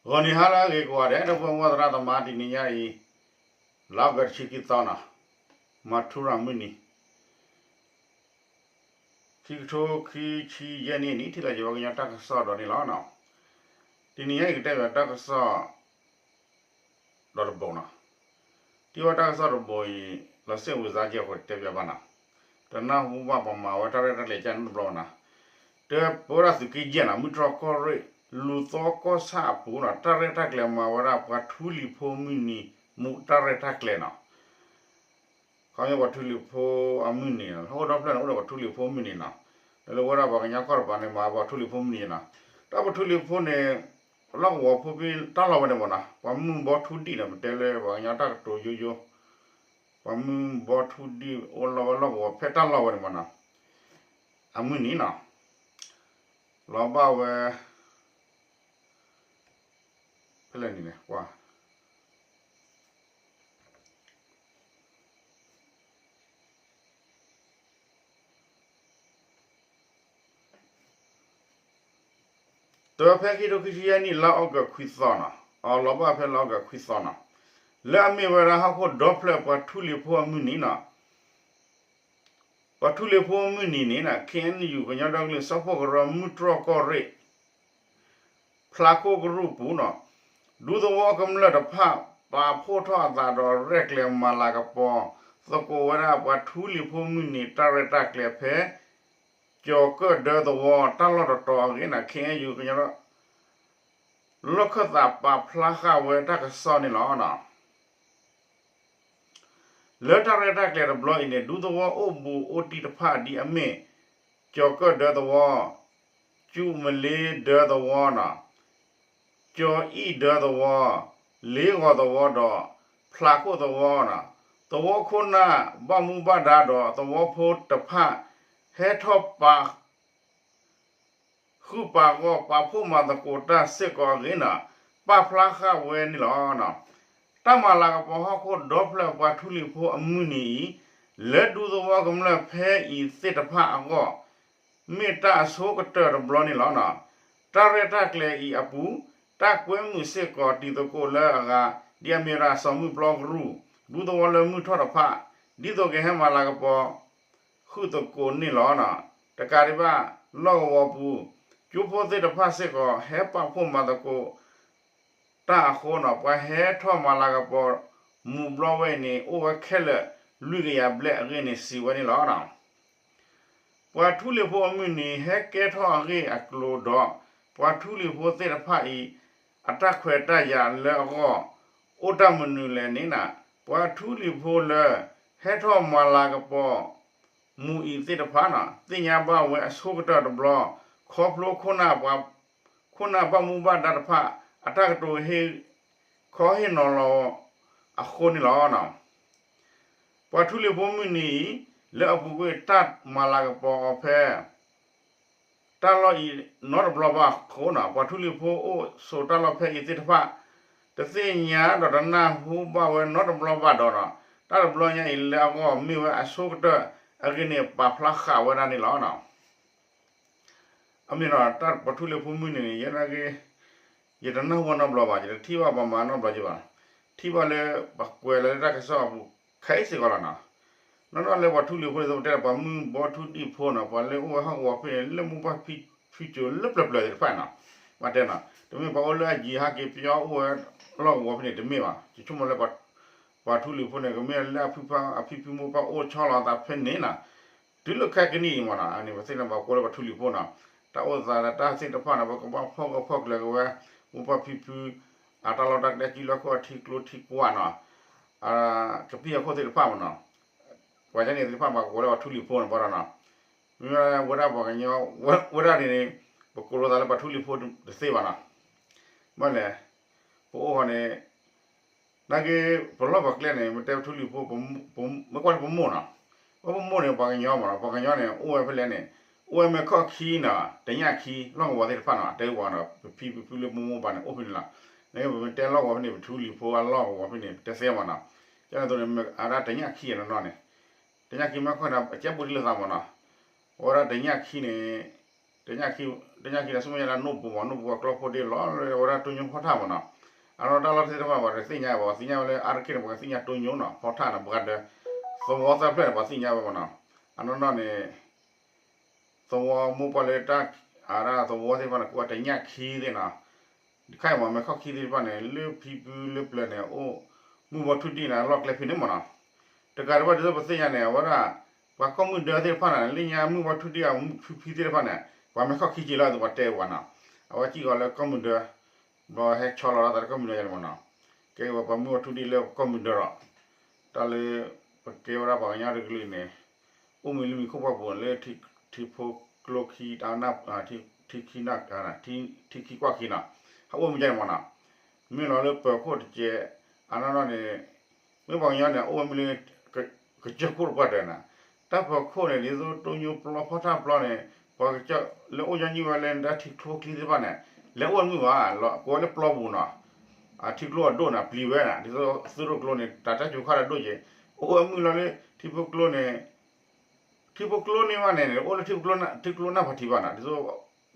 ဂီၤနံၤဟါလၢအဂ့ၤကိးဂၤဒဲး ဒီပုၢ်ဝဲၢ်သရၣ်သမါ တနံၤညါအံၤ လါအီကူးတဆံခံသီနီၤ, မၤထူရၤမုၢ်နံၤ ခံကထိခံဆံယဲၢ်နံၣ်အနံၤ ထံၣ်လိာ်က့ၤဝဲကညီတၢ်ကစီၣ်ဒီးန့ၣ်လီၤ. တနံၤညါအံၤကတဲဘၣ်တၢ်ကစီၣ် ဒီးတဘိနီၤ, ထံၣ်ဝဲတၢ်ကစီၣ်တဘိအံၤ လီၤစ့ၣ်ဝံၤစါကဲအဃိတဲပၠးဘၣ်နီၤ, တနၢ်ဟူဘၣ်ပမၤဝဲတၢ်ရဲၣ်တၢ်ကျဲၤကၢ်န့ၣ်တဘျီဘၣ်နီၤ, တဲပဝဲဒၣ်သုးက့ယဲၢ်နီၤ မုၢ်တြီၢ်ကီၢ်ရ့ၣ် လူၤသီကီၢ်ဆၣ်အပူၤနီၤ တၢ်ရဲၣ်တၢ်ကျဲၤမၤဝဲဒၣ်ပှၤထူလံၤဖိမုၢ်နံၤ မူးတၢ်ရဲၣ်တၢ်ကျဲၤနီၤ ခီပညီပှၤထူလံၤဖိအမုၢ်နံၤနီၤ ဟီၣ်ခိၣ်ဒီဖျၢၣ်န့ၣ် အိၣ်ဒီးပှၤထူလံၤဖိမုၢ်နံၤနီၤ, လၢလၢဝဲဒၣ်ပှၤကညီကီၢ်တပၤန့ၣ် မၤပှၤထူလံၤဖိမုၢ်နံၤနီၤ, တၢ်ပှၤထူလံၤဖိန့ၣ် လီၢ်ကဝီၤဖိဖဲတၢ်လီၢ်ဝဲန့ၣ်မ့ၢ်နီၤ ပှၤမုၢ်ဘီထူဒံၣ်နီၤ ပတဲလၢပှၤကညီတၢ်ကတိၤယိယိ ပှၤမုၢ်ဘီထူဒံၣ်အိၣ်လီၤဝဲလီၢ်ကဝီၤဖဲတၢ်လီၢ်ဝဲန့ၣ်မ့ၢ်နီၤ, အမုၢ်နံၤနီၤ လီၤဘၣ်ဝဲ ဖဲလဲၣ်နံၤလဲၣ် ကွၢ် တဲဖဲခံကထိခံဆံယဲၢ်နံၣ် လါအီကူးခွံသီနီၤ, အလီၤဘၣ်ဖဲလါအီကူးခွံသီနီၤ, လၢအမ့ၢ်ဝဲဒၣ်ဟီၣ်ခိၣ်ဒီဖျၢၣ်ပှၤထူလံၤဖိအမုၢ်နံၤနီၤ, ပှၤထူလံၤဖိအမုၢ်နံၤန့ၣ် ခ့ၣ်အဲၣ်ယူၣ် ကညီဒီကလုာ်စၢဖှိၣ်ကရၢ မုၢ်တြီၢ်ကီၢ်ရ့ၣ် ဖျါခိၣ်ကရူၢ်ပူၤနီၤ, ဒူသဝီကမျၢၢ်တဖၣ် ပာ်ဖှိၣ်ထီၣ်အသးဒီးရဲၣ်ကျဲၤမၤလၤကပီၤ သကိးဝဲဒၣ်ပှၤထူလံၤဖိမုၢ်နံၤတၢ်ရဲၣ်တၢ်ကျဲၤဖဲ ကၠီၤကၢၣ်ဒၢသဝီ တၢ်လီၢ်တတီၤအဂ့ၢ်နီၤ ခ့ၣ်အဲၣ်ယူၣ် ကညီ လီၢ်ခၢၣ်သးပာ်ဖျါဃာ်ဝဲတၢ်ကစီၣ်န့ၣ်လီၤ. လၢတၢ်ရဲၣ်တၢ်ကျဲၤတဘျီအံၤန့ၣ် ဒူသဝီအိၣ်ဘူးအိၣ်တံၢ်တဖၣ်ဒ်အမ့ၢ် ကၠီၤကၢၣ်ဒၢသဝီ, ကၠူးမလ့ဒၢသဝီနီၤ, ကၠီၤအံၣ်ဒၢသဝီ, လ့ဂီၤသဝီဒီး ဖျါခိၣ်သဝီနီၤ, သဝီခိၣ်နၢ်ဘၣ်မူဘၣ်ဒါဒီးသဝီဖိတဖၣ် ဟဲထီၣ်ပာ် ဃုာ်ပာ်ဂီၢ် ပာ်ဖှိၣ်မၤသကိးတၢ်စ့ၢ်ကီးအဂ့ၢ်နီၤ ပာ်ဖျါဃာ်ဝဲန့ၣ်လီၤ. တၢ်မၤလၤကပီၤဟီၣ်ခိၣ်ဒီဖျၢၣ်ပှၤထူလံၤဖိအမုၢ်နံၤအံၤ လၢဒူသဝီကမျၢၢ်ဖဲအံၤသ့ၣ်တဖၣ်အဂီၢ် မ့ၢ်တၢ်အဆိကတၢၢ်တဘျီန့ၣ်လီၤ. တၢ်ရဲၣ်တၢ်ကျဲၤအံၤအပူၤ တၢ်ကွဲမုာ်စ့ၢ်ကီးတံၤသကိးလၢအဂၤ ဒ်အမ့ၢ်ဝဲဒၣ်စီၤမုၢ်ပျီကရူၢ် ဒူသဝီလၢမုၢ်ထီၣ်တဖၣ် ဒ်သိးကဟဲမၤလၤကပီၤ ဃုာ်သကိးန့ၣ်လီၤ. တကးဒံးဘၣ် လီၢ်ကဝီၤပူၤ ကၠိဖိသ့ၣ်တဖၣ်စ့ၢ်ကီး ဟဲပာ်ဖှိၣ်မၤသကိးတၢ်အဃိနီၤ ပှၤဟဲထီၣ်မၤလၤကပီၤ မူးဘျီဝဲအံၤန့ၣ် အိၣ်ဝဲခဲလၢာ်လွံၢ်ကယၤဘျဲၣ်အဂ့ၢ်န့ၣ် စံးဝဲန့ၣ်လီၤ. ပှၤထူလံၤဖိအမုၢ်နံၤ ဟဲကဲထီၣ်အဂ့ၢ်အကျိၤဒီး ပှၤထူလံၤဖိသ့ၣ်တဖၣ်အံၤ အတၢ်ခွဲးတၢ်ယာ်လၢအဂီၢ် အိၣ်တၢ်မနုၤလဲၣ်န့ၣ်နီၤ ပှၤထူလံၤဖိလၢ ဟဲထီၣ်မၤလၤကပီၤ မူးအံၤသ့ၣ်တဖၣ်နီၤ သ့ၣ်ညါဘၣ်ဝဲအဆိကတၢၢ်တဘျီ ခီဖျိခိၣ်နၢ်ပှၤ ခိၣ်နၢ်ဘၣ်မူဘၣ်ဒါတဖၣ် အတၢ်ကတိၤဟ့ၣ် ခီဟ့ၣ်နီၤလီၤအဃိန့ၣ်လီၤ. ပှၤထူလံၤဖိမုၢ်နံၤအံၤ လၢအပူၤကွံာ်တၢ်မၤလၤကပီၤအီၤဖဲ တၢ်လီၢ်အံၤနီတဘျီဘၣ်အဃိနီၤ ပှၤထူလံၤဖိအိၣ်ဆိးတၢ်လီၢ်ဖဲအံၤသ့ၣ်တဖၣ် တသ့ၣ်ညါဒီးတနၢ်ဟူဘၣ်ဝဲနီတဘျီဘၣ်ဒီးနီၤ တၢ်တဘျီညါအံၤလၢအဂီၢ်မ့ၢ်ဝဲအဆိကတၢၢ်အဂ့ၢ်န့ၣ် ပာ်ဖျါဃာ်ဝဲဒၣ်န့ၣ်လီၤ. အမ့ၢ်နီၤ တၢ်ပှၤထူလံၤဖိမုၢ်နံၤန့ၣ် ယဲဒၣ်ဂ့ၢ် ယတနၢ်ဟူဘၣ်နီတဘျီဘၣ် ယတထံၣ်ဘၣ်ပှၤမၤနီတဘျီက့ၤဘၣ်, ထံၣ်ဘၣ်လၢ ပှၤကွဲးလၢတၢ်ကစီၣ်အပူၤ ခဲအံၤစ့ၢ်ကီးလီၤနီၤ. နီၢ်နီၢ်လၢပှၤထူလံၤဖိန့ၣ် ပတဲပှၤမုၢ်ဘီထူဒံၣ်ဖိနီၤ ပှၤလၢအိၣ်ဝဲဟီၣ်ကဝီၤဖဲန့ၣ် လၢမူဘၣ်ဖံဖုစိၤလၢပျၢၤပျၢၤသ့ၣ်တဖၣ်နီၤ ဘၣ်တဲနီၤ တမ့ၢ်ပှၤအိၣ်လၢအယံၤဟးက့ၤပယီၤအိၣ်ဝဲလီၢ်ကဝီၤဖဲန့ၣ် တမ့ၢ်ဘၣ် ယဆိကမိၣ်လၢ ပှၤထူလံၤဖိန့ၣ် ကမ့ၢ်လၢအဖံဖုအဖံဖုမိၢ်ပၢ်အိၣ်ဆီလီၤအသးဖဲန့ၣ်နီၤ တုၤလၢခဲကနံၣ်အံၤမ့ၢ်နီၤ အန့ၣ်ပသ့ၣ်ညါဘၣ်ကိးလၢပှၤထူလံၤဖိနီၤ တၢ်အိၣ်သးတၢ်သ့ၣ်တဖၣ်နီၤ ပကဘၣ်ဖီၣ်ဂၢၢ်ဖီၣ်ကျၢၤက့ၤဝဲ မိၢ်ပၢ်ဖံဖု အတၢ်လီၢ်တၢ်ကျဲ စုလီၢ်ခီၣ်ထံကျိထံကွၢ်နီၤ ကပံၢ်အခိၣ်သ့ၣ်တဖၣ်မ့ၢ်နီၤ ပှၤကညီန့ၣ်သ့ၣ်တဖၣ်မ့ၢ်ကိးလၢပှၤထူလံၤဖိန့ၣ်ဘၣ်ဒီးနီၤ မ့ၢ်ဝဲဒၣ်ပှၤကညီ ဝဲဒၣ်န့ၣ်န့ၣ် ပကိးလိာ်သးလၢပှၤထူလံၤဖိတသ့ဘၣ်နီၤ ဘၣ်လဲၣ် ပအိၣ်ဃီန့ၣ် နာ်က့ ပလီၢ်ပကျဲန့ၣ် မ့ၢ်တဲပထူလံၤဖိ မ့ၢ်ကွၢ်လၢပမိၢ်နီၤ ပမိၢ်န့ၣ် ပှၤကညီမ့ၢ်နီၤ ပှၤကညီန့ၣ် အိၣ်ဝဲဖဲလဲၣ်န့ၣ် အိၣ်ဝဲမ့ၢ်ခီၣ်ခံနီၤ တညၣ်ခံ လီၢ်ကဝီၤသ့ၣ်တဖၣ်နီၤ တဲဝဲနီၤ ပဖံပဖုလၢမိၢ်မိၢ်ပၢ်န့ၣ် အိၣ်ဖဲန့ၣ်လီၤ နာ်က့ ပမ့ၢ်တဲလီၢ်ကဝီၤဖဲန့ၣ် ပထူလံၤဖိအလီၢ်ကဝီၤဖဲန့ၣ် ပတဲသ့မ့ၢ်နီၤ ကန့ၣ်သိးန့ၣ် အဒၣ်တညၣ်ခံအနီၢ်နီၢ်န့ၣ် တညၣ်ခံမ့ၢ်ခီၣ်န့ၣ် အကဲဘူးဒံးလိာ်သးမ့ၢ်နီၤ အဝဲဒၣ်တညၣ်ခံန့ၣ် တညၣ်ခံ ညါခံန့ၣ် ဆူမဲာ်ညါဒၣ်နိၣ်ပူၤမး နိၣ်ပူၤအကျီဖိဒ့လီၤ လၢဝဲဒၣ်တိညိဖီထၣ်မးနီၤ, အနီၢ်တၢ်လီၢ်သ့ၣ်တဖၣ်ပှၤတသ့ၣ်ညါဘၣ် ပှၤသ့ၣ်ညါဝဲလၢအါတက့ၢ်န့ၣ် ပှၤကသ့ၣ်ညါတိညိနီၤ ဖီထၣ်န့ၣ် ပှၤဒီး သဝီသၢဖျၢၣ်န့ၣ် ပှၤသ့ၣ်ညါဝဲမးနီၤ, အနီၢ်နီၢ်န့ၣ် သဝီမိၢ်ပှၢ်လၢတၢ် အဒၣ်သဝီသ့ၣ်တဖၣ်န့ၣ် ကိးဝဲတညၣ်ခံသ့ၣ်နီၤ, တခါအံၤမး မဲာ်ခီၣ်ခံသ့ၣ်တဖၣ်န့ၣ် လၢဖံဖုလၢပျၢၤန့ၣ် အိၣ်မုၢ်ဘီထူဒံၣ်န့ၣ် လီၢ်ကျဲဖဲန့ၣ်မးနီၤ, တကးဒံးဘၣ်ဒ်သိးပသ့ၣ်ညါန့ၣ် အဝဲဒၣ် ပှၤကီၢ်မုၢ်ဒၢသ့ၣ်တဖၣ်န့ၣ် လၢညါမုၢ်ဘီထူဒံၣ်အမုၢ်ဖံဖံသ့ၣ်တဖၣ်န့ၣ် ပှၤမဲာ်ခီၣ်ခံက့ၤလီၤ အသိးပှၤတဲဝဲနီၤ, အဝဲစ့ၢ်ကီးလၢကီၢ်မုၢ်ဒၢ ဘျီဟဲဆီလီၤဒၣ်သးလၢကီၢ်မုၢ်ဒၢယါန့ၣ်မးနီၤ, ကဲဝဲပှၤမုၢ်ဘီထူဒံၣ်လၢကီၢ်မုၢ်ဒၢလီၤ, တၢ်လၢ ပကဲဝဲဒၣ်ပှၤကညီတကလုာ်န့ၣ် အိၣ်မံၤလၢမံၤခိၣ်ပှၢ်ပူၤလၢ ထံဖိကျိခံ ထံခံနၢ် ထံခံကွၢ်ခံနီၤ, ဟဲအိၣ်မံၤယါန့ၣ်မးနီၤ, မ့ၢ်လီၤလၢပၢၤခိၣ်တကဲး အနီၢ်နီၢ်န့ၣ် မ့ၢ်ပှၤကညီန့ၣ် အိၣ်ဝဲမ့ၢ်လၢ ကစၢၢ်ခိၣ်တပှၢ်တၢၢ်နီၤ, တၢ်ပၢၤခိၣ်န့ၣ် ဒ်သိးတိညိပျီဖီထၣ်ပျီန့ၣ် ပှၤကစၢၢ်လၢအိၣ်ညီနုၢ်ဝဲလၢတၢ်ထံကျိချံသ့ၣ်တဖၣ်န့ၣ် လဲၤအိၣ်ဝဲမုၢ်ဘၣ် ကိးဝဲလၢပျီပူၤနီၤ, အထံကျိအဒိၣ်န့ၣ် ပျံၤဝဲနီၤ ဒ်သိးသုးရိၣ်ကျိန့ၣ် တၢ်တၢ်စူၤခါဒီးဒိၣ်က့ၤ အိၣ်ဝဲမုၢ်လီၤလၢထံဖိကျိန့ၣ် ထံဖိကျိန့ၣ်မးန့ၣ် အိၣ်လၢထံဖိကျိနၢ်ပှၤထံးဘၣ်နီၤ ဒ်သိး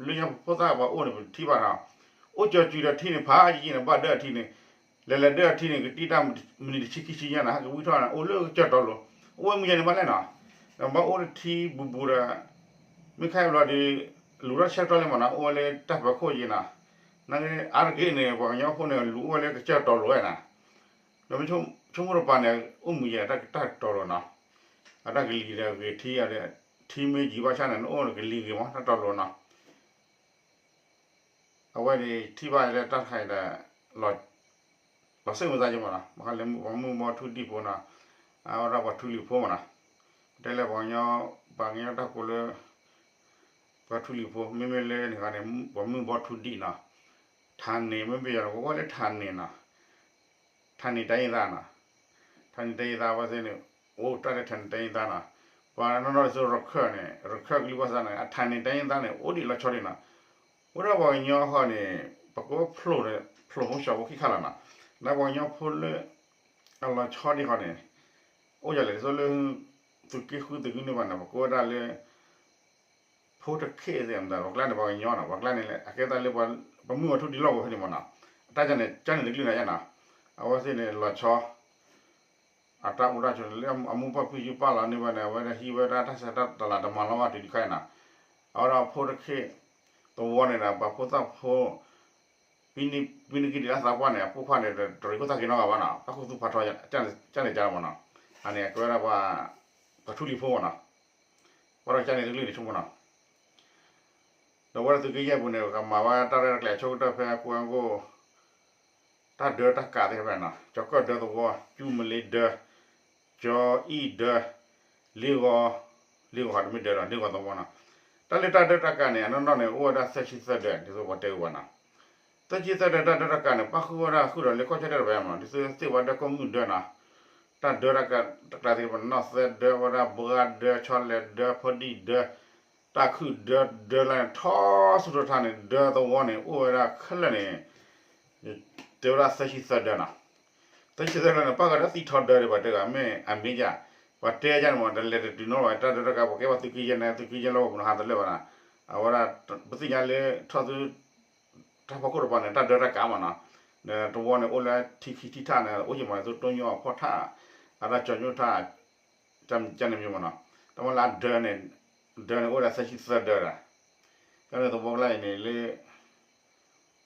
လၢညါဖိသၣ်ပှၤအိၣ်န့ၣ် ပထံၣ်ဘၣ်နီၤ, အိၣ်ကၠီၤစုၤဒီးထံန့ၣ် ဖးယံာ်ယံာ်န့ၣ် ဘၣ်ဒၢအထံန့ၣ်, လဲၤလဲၤဒၢအထံန့ၣ် ကတံၢ်တၢ်မံးနံးတဆံခံဆံညါနီၤ ဟဲကဝံထီၣ်န့ၣ် အိၣ်လၢကစၢၢ်တီလိၤ, အိၣ်ဝဲမုၢ်ယါန့ၣ်မးလဲၣ်နီၤ, ဒီးဘၣ်အိၣ်လၢထံဘူးဘူးဒီး မ့ၢ်ခါအံၤဘျီဒီး လူၤထီၣ်ဆၢကတီၢ်လံမးနီၤ အိၣ်ဝဲလၢတၢ်ပၢၤခိၣ်ယံၤနီၤ, နာ်က့ အါတက့ၢ်န့ၣ် ပှၤကညီဖိန့ၣ် လူၤအိၣ်ဝဲလၢကစၢၢ်တီလိၤဝဲနီၤ, ဒီးမ့ၢ်ဆိကမိၣ်တပၤန့ၣ် အိၣ်မုၢ်ယဲၢ်တၢ်တီလိၤနီၤ, အတၢ်ကလံၤဒီးဂ့ၤထံအီၤဒီး ထံမ့ၢ်ယံၤဘၣ်ဆၣ်န့ၣ် နအိၣ်ကလံၤဂ့ၤမး တၢ်တီလိၤနီၤ, အဝဲန့ၣ်ထံၣ်ဘၣ်လၢတၢ်တခါအံၤဒီး လီၤစိတ်ဝင်စား က့မးနီၤ, ဘၣ်ဃးလၢပှၤမုၢ်ဘီထူဒံၣ်ဖိနီၤ, အဝဲဒၣ်ပှၤထူလံၤဖိမးနီၤ, တဲလၢပှၤကညီ ပှၤကညီတၢ်ကိးလၢ ပှၤထူလံၤဖိ မ့မ့ၢ်လၢန့ၣ်ဃီန့ၣ် ပှၤမုၢ်ဘီထူဒံၣ်နီၤ, ထးန့ၣ် မ့မ့ၢ်ပယီၤန့ၣ် ကဝဲလၢထးန့ၣ်နီၤ, ထးန့ၣ်တၢ်ယံသးနီၤ, ထးန့ၣ်တၢ်ယံသးဝဲသ့ၣ်န့ၣ် အိၣ်တၢ်လၢထးန့ၣ်တၢ်ယံသးနီၤ, ပှၤနီၢ်နီၢ်ဒ်သိးရခၢၣ်န့ၣ် ရခၢၣ်ကလုၢ်ဘၣ်ဆၣ်န့ၣ် အထးန့ၣ်တၢ်ယံသးန့ၣ် အိၣ်ဒံးလီၤဆီဒံးနီၤ, အိၣ်ဒၣ်ပှၤကညီဃီန့ၣ် ပကအိၣ်ဖျိၣ်န့ၣ် ဖျိၣ်ဖိဆှီဖိခံခါလီၤနီၤ, လၢပှၤကညီဖိလၢ အလီၤဆီဒံးဃီန့ၣ် အိၣ်ယၤလဲၣ်ဒ်သိးလၢ သုးက့ဃုသုးက့နွံဘၣ်န့ၣ် ပကိးဝဲဒၣ်လၢ ဖိတခ့ၣ်သ့ၣ်မတၤ ပကျါန့ၣ် ပှၤကညီနီၤ ပှၤကျါန့ၣ် အကဲသးလၢ ပှၤမုၢ်ဘီထူဒံၣ်လီၢ်ကဝီၤဖဲန့ၣ်မးနီၤ, အတၢ်န့ၣ် ကန့ၣ်တကလုာ်နီၤယါနီၤ, အဝဲသ့ၣ်န့ၣ် လီၤဆီ အတၢ်အိၣ်တၢ်ဆိးန့ၣ် လၢအမိၢ်ပၢ်ဖံဖုပာ်လီၤန့ၢ်ဝဲန့ၣ် အဝဲဒၣ်ဟံးဝဲဒၣ်တၢ်ဆၢတၢ်တလးတမၤလီၤဘၣ်တုၤတခါအံၤနီၤ, အဝဲဒၣ်ဖိတခ့ၣ်သဝီန့ၣ်ဒီး ပှၤဖိသၣ်ဖိ ပံနံကံၢ်ဒံးလၢသးပှၢ်န့ၣ် အပိၢ်ခွါန့ၣ် တရံးခိၣ်သၣ်က့ၤနီတဂၤဘၣ်နီၤ, ပၣ်ခိၣ်သူၣ်ဖးထီ ကန့ၣ်ကန့ၣ်ကမးနီၤ, အန့ၣ် အကဲဝဲဒၣ်ပှၤ ပှၤထူလံၤဖိမးနီၤ, ပှၤဒီးကန့ၣ်တကလုာ်န့ၣ်ဆိကမိၣ်နီၤ ဒီးဝဲဒၣ်သုးက့ယဲၢ်ပူၤန့ၣ် ကမၤဝဲတၢ်ရဲၣ်တၢ်ကျဲၤအဆိကတၢၢ်ဖဲကိးဝဲကိၣ် တၢ်ဒၢတၢ်ကးသ့ၣ်တဖၣ်နီၤ, ကၠီၤကၢၣ်ဒၢသဝီ, ကၠူမလ့ဒၢ, ကၠီအံၣ်ဒၢ, လ့ဂီၤ, လ့ဂီၤဟီတမ့ၢ်ဒၢဒီး လ့ဂီၤသဝီနီၤ, တၢ်လၢတၢ်ဒၢတၢ်ကးန့ၣ် အနီၢ်နီၢ်န့ၣ် အိၣ်ဝဲဒၣ်သၢဆံသၢဒၢ ဒ်သိးပှၤတဲဝဲဘၣ်နီၤ, သၢဆံသၢဒၢတၢ်ဒၢတၢ်ကးန့ၣ် ပၣ်ဃုာ်ဝဲဒၣ်ဃုာ်ဒီးလၢကီၢ်ဆၢတဲာ်တဖၣ်မးနီၤ, ဒ်သိးသ့ၣ်ဝါဒၢကီၢ်မုၢ်ဒၢနီၤ, တၢ်ဒၢတၢ်ကးတကျါသ့ၣ်တဖၣ် နီၢ်သၢဒၢဝဲဒၣ် ဘှါဒၢ ဆီလဲၤဒၢ ဖီဒံၣ်ဒၢ တၢ်ခုၣ်ဒၢ ဒၢလၢန့ၣ် ထီဆူၣ်ထီၣ်ထါန့ၣ် ဒၢသဝီန့ၣ် အိၣ်ဝဲဒၣ်ခဲလၢာ်န့ၣ် တဲဝဲဒၣ်သၢဆံသၢဒၢနီၤ, သၢဆံသၢဒၢန့ၣ် ပၣ်ဃုာ်ဒီးသံထီဒၢဒံးဘၣ်တဲဂၤ မ့ၢ်အမ့ၢ်ယါ, ပှၤတဲယါန့ၣ်မး တလဲၤတတုၤနီတဘျီ တၢ်ဒၢတၢ်ကး ပကဲပှၤသုးက့ယဲၢ်န့ၣ် သုးက့ယဲၢ်လီၢ်ပူၤန့ၣ် ဟးတလၢာ်ဘၣ်နီၤ, အဝဲဒၣ် ပသ့ၣ်ညါလၢထီၣ်သု တၢ်ဖီခိၣ်တပၤန့ၣ် တၢ်ဒၢတၢ်ကးမးနီၤ, တဝီန့ၣ်အိၣ်လၢထံခံထံထၣ်န့ၣ် အိၣ်က့ၤမး ဒ်သိးတိညိအဖီၣ်ထၣ် အတၢ်ကၠီညိထၣ် ကန့ၣ်မးနီၤ, တၢ်မ့ၢ်လၢအဒၢန့ၣ် ဒၢန့ၣ်အိၣ်ဝဲဒၣ်သၢဆံသၢဒၢဒီး ကန့ၣ်သဝီကျါအံၤန့ၣ်လၢ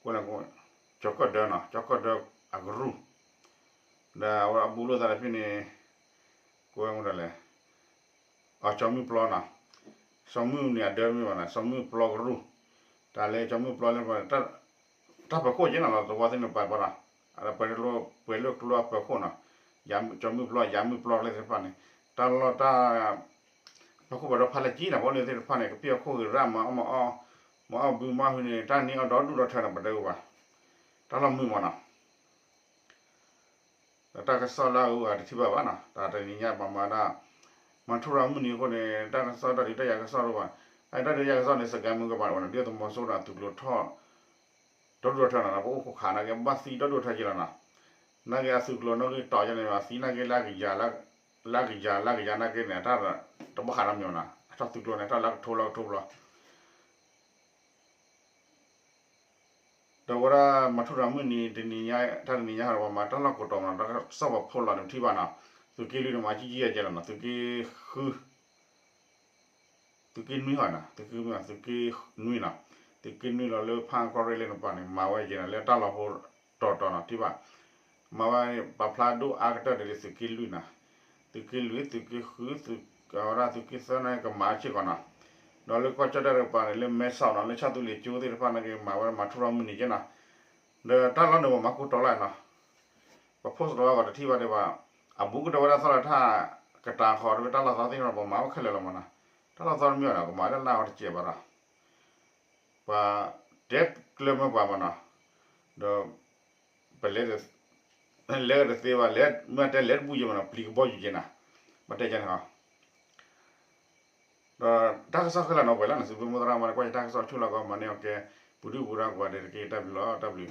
ကၠီၤကၢၣ်ဒၢနီၤ ကၠီၤကၢၣ်ဒၢအကရူၢ်, ဒီးအဝဲအဘူးလိာ်သးတဖုန့ၣ် ကိးဝဲမတၤလဲၣ် အကၠီၤမုၢ်ပျီနီၤ, စီၤမုၢ်န့ၣ်အဒၢတမ့ၢ်ဘၣ်နီၤ စီၤမုၢ်ပျီကရူၢ်, တၢ်လၢကၠီၤမုၢ်ပျီလၢ တၢ်ပၢၤခိၣ်က့နီၤလီၤ သဝီသ့ၣ်န့ၣ်ပာ်ပီနီၤ, ပှဲၤလၢကျိအပၢၤခိၣ်နီၤ, ကၠီၤမုၢ်ပျီ ယၤမုၢ်ပျီကျဲသ့ၣ်တဖၣ်န့ၣ် တၢ်လီၢ်တၢ် ပၢၤခိၣ်ပှၤဒီဖးလဲၢ်ကံနီၤ ပှၤအိၣ်လၢသ့ၣ်တဖၣ်န့ၣ် ကပံၢ်အခိၣ်ဂ့ၤရၣ် မၤအီၣ်မၤအီၣ် မၤအီၣ်ဘုမၤဟုန့ၣ် တၢ်န့ၢ်အီၣ်ဒီဒူၣ်ဒီထၢနီၤ ပတဲဝဲဘၣ်, တၢ်လီၢ်မုာ်မးနီၤ ဒီးတၢ်ကစီၣ်လၢအဂုၤအဂၤတထံၣ်ဘၣ်ဘၣ်နီၤ တၢ်တနံၤညါပှၤမၤဒၣ် မၤထူရၤမုၢ်နံၤအဃိန့ၣ် တၢ်ကစီၣ်တၢ်ဒုးတၢ်ယၤကစီၣ်တအိၣ်ဘၣ်, တၢ်ဒုးတၢ်ယၤကစီၣ်န့ၣ် စကဲမုၢ်ကဘၣ်ဝဲနီၤ ဒ်သိးသုးမီၤစိရိၤန့ၣ် သုးကျိၤထီၣ် ဒီဒူၣ်ဒီထၢနီၤ ပအိၣ်ခိးခးနာ်က့ ဘၣ်သံဒီဒူၣ်ဒီထၢက့လီၤနီၤ, နာ်က့အသုးကျိၤနာ်က့တီၤယါန့ၣ် အသံနာ်က့လၢကယၤ လၢကယၤလၢကယၤနာ်က့န့ၣ် တၢ်တဘၣ်ဃးနီတမံၤနီၤ အထီၣ်သုးကျိၤန့ၣ် တၢ်လၢကထိလၢကထိဘျီ ဒီးဝဲဒၣ်မၤထူရၤမုၢ်နံၤ တနံၤညါ တၢ်တနံၤညါဒီး ပှၤမၤတၢ်လီၢ်ကိးတီၤမနီၤ တၢ်ကစီၣ်ပှၤဖိလီၤန့ၣ် ပထံၣ်ဘၣ်နီၤ, သုးက့လွံၢ်န့ၣ် မၤကံကံယဲကဲလီၤနီၤ, သုးက့ဃု သုးက့နွံဟီနီၤ, သုးက့နွံ သုးက့နွံနီၤ, သုးက့နွံလီၤလၢဖၣ်ကီၢ်ရ့ၣ်လၢနပၤန့ၣ် မၤဝဲယဲနီၤ လၢတၢ်လီၢ်ဖိတီၤတီၤနီၤ ထံၣ်ဘၣ်, မၤဝဲ ပာ်ဖျါဒိၣ်အါကတၢၢ်ဒ်သုးက့လွံၢ်နီၤ, သုးက့လွံၢ် သုးက့ဃု သုးကဝဲဒၣ်သုးက့သၢန့ၣ် ကမၤဆ့ၣ်ကီးနီၤ, ဒီးလၢကီၢ်ကၠီၣ်တဲၣ်တကပၤန့ၣ် လၢမဲဆီးနီၤ လၢဆၣ်သူလ့ၤကၠိသ့ၣ်တဖၣ်န့ၣ်က့ၤ မၤဝဲမၤထူရၤမုၢ်နံၤကဲနီၤ, ဒီးတၢ်လီၢ်န့ၣ် ပှၤမၤကိးတီၤလၢနီၤ ပှၤ post လီၤဝဲပှၤတထံၣ်ဘၣ်ဒံးဘၣ်, အဘူးကတၢၢ်ဝဲဒၣ်သီၣ်လၢထၣ် ကတၤဃီၤတဝဲတၢ်လီၢ်သီသ့ၣ်နီၤ ပှၤမၤဝဲခဲလၢာ်လီၤမနီၤ, တၢ်လီၢ်သီတမ့ၢ်ဘၣ်ဒီး ကမၤလၢလၢ်အီၤတစဲးဘၣ်ဒီး, ပှၤတဲကျၢၤမ့ၢ်ပှၤမနီၤ, ဒီး ပလဲၤ လဲၤတသ့ဘၣ် လဲၤမ့ၢ်တဲလဲၤတဘူၣ်ယဲမနီၤ ပျံၤကဘီယူၤကဲနီၤ, ဘၣ်တဲကဲန့ၣ်ဟီ ဒီးတၢ်ကစီၣ်ခဲလၢာ်နီၤ ပှဲၤလၢနသုးမုၢ်သရၣ်မၤ ကွၢ်ယတၢ်ကစီၣ်ဆူၣ်လီၤကီး မၤန့ၢ်အီၤကဲ ပူၤဒုၣ်ပူၤဒါကွၢ်ဒဲးတက့ၢ် တၢ်ဘျုးလီၤ တၢ်ဘျုး